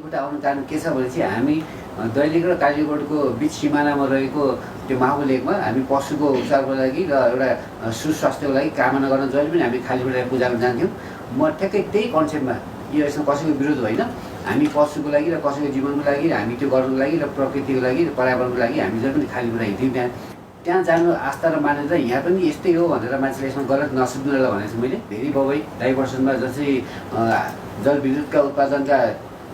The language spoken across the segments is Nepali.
एउटा आउनु कारण के छ भने चाहिँ हामी दैलेख र कालीकोटको बिच सिमानामा रहेको त्यो माहु लेकमा हामी पशुको उपचारको लागि र एउटा सुस्वास्थ्यको लागि कामना गर्न जहिले पनि हामी खाली खुट्टा पूजा गर्न जान्थ्यौँ। म ठ्याक्कै त्यही कन्सेप्टमा यो यसमा कसैको विरोध होइन, हामी पशुको लागि र कसैको जीवनको लागि हामी त्यो गर्नुको लागि र प्रकृतिको लागि र पर्यावरणको लागि हामी जहिले पनि खाली खुट्टा हिँड्थ्यौँ। त्यहाँ जानु आस्था र मानेर यहाँ पनि यस्तै हो भनेर मान्छेले यसमा गलत नसुन्नुलाई भनेको छु मैले। धेरै बबई डाइभर्सनमा जस्तै जलविद्युतका उत्पादनका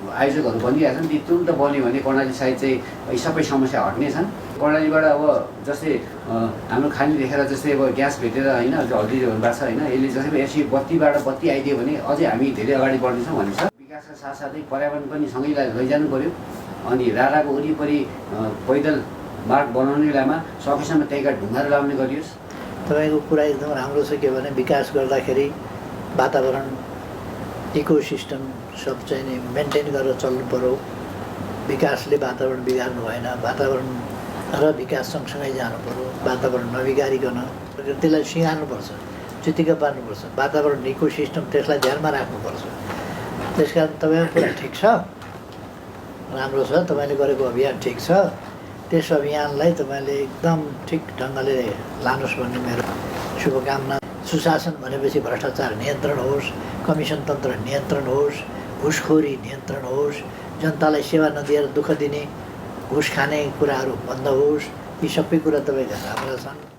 आयोजकहरू बनिरहेका छन्, ती तुरुन्त बन्यो भने कर्णाली साइड चाहिँ यी सबै समस्या हट्ने छन्। कर्णालीबाट अब जस्तै हाम्रो खानी देखेर जस्तै अब ग्यास भेटेर होइन हल्दी भएको छ होइन, यसले जस्तै यसरी बत्तीबाट बत्ती आइदियो भने अझै हामी धेरै अगाडि बढ्नेछौँ भन्ने छ। विकासका साथसाथै पर्यावरण पनि सँगै लैजानु पऱ्यो। अनि राराको वरिपरि पैदल मार्ग बनाउने बेलामा सकेसम्म त्यहीँका ढुङ्गाहरू लाउने गरियोस्। तपाईँको कुरा एकदम राम्रो छ के भने विकास गर्दाखेरि वातावरण इकोसिस्टम सब चाहिँ नि मेन्टेन गरेर चल्नु पऱ्यो। विकासले वातावरण बिगार्नु भएन, वातावरण र विकास सँगसँगै जानु पऱ्यो। वातावरण नबिगारिकन त्यसलाई सिँगार्नुपर्छ, चित्तिका पार्नुपर्छ। वातावरण इकोसिस्टम त्यसलाई ध्यानमा राख्नुपर्छ। त्यस कारण तपाईँको कुरा ठिक छ, राम्रो छ, तपाईँले गरेको अभियान ठिक छ। त्यस अभियानलाई तपाईँले एकदम ठिक ढङ्गले लानुहोस् भन्ने मेरो शुभकामना। सुशासन भनेपछि भ्रष्टाचार नियन्त्रण होस्, कमिसन तन्त्र नियन्त्रण होस्, घुसखोरी नियन्त्रण होस्, जनतालाई सेवा नदिएर दुःख दिने घुस खाने कुराहरू बन्द होस्। यी सबै कुरा तपाईँका हाम्रा छन्।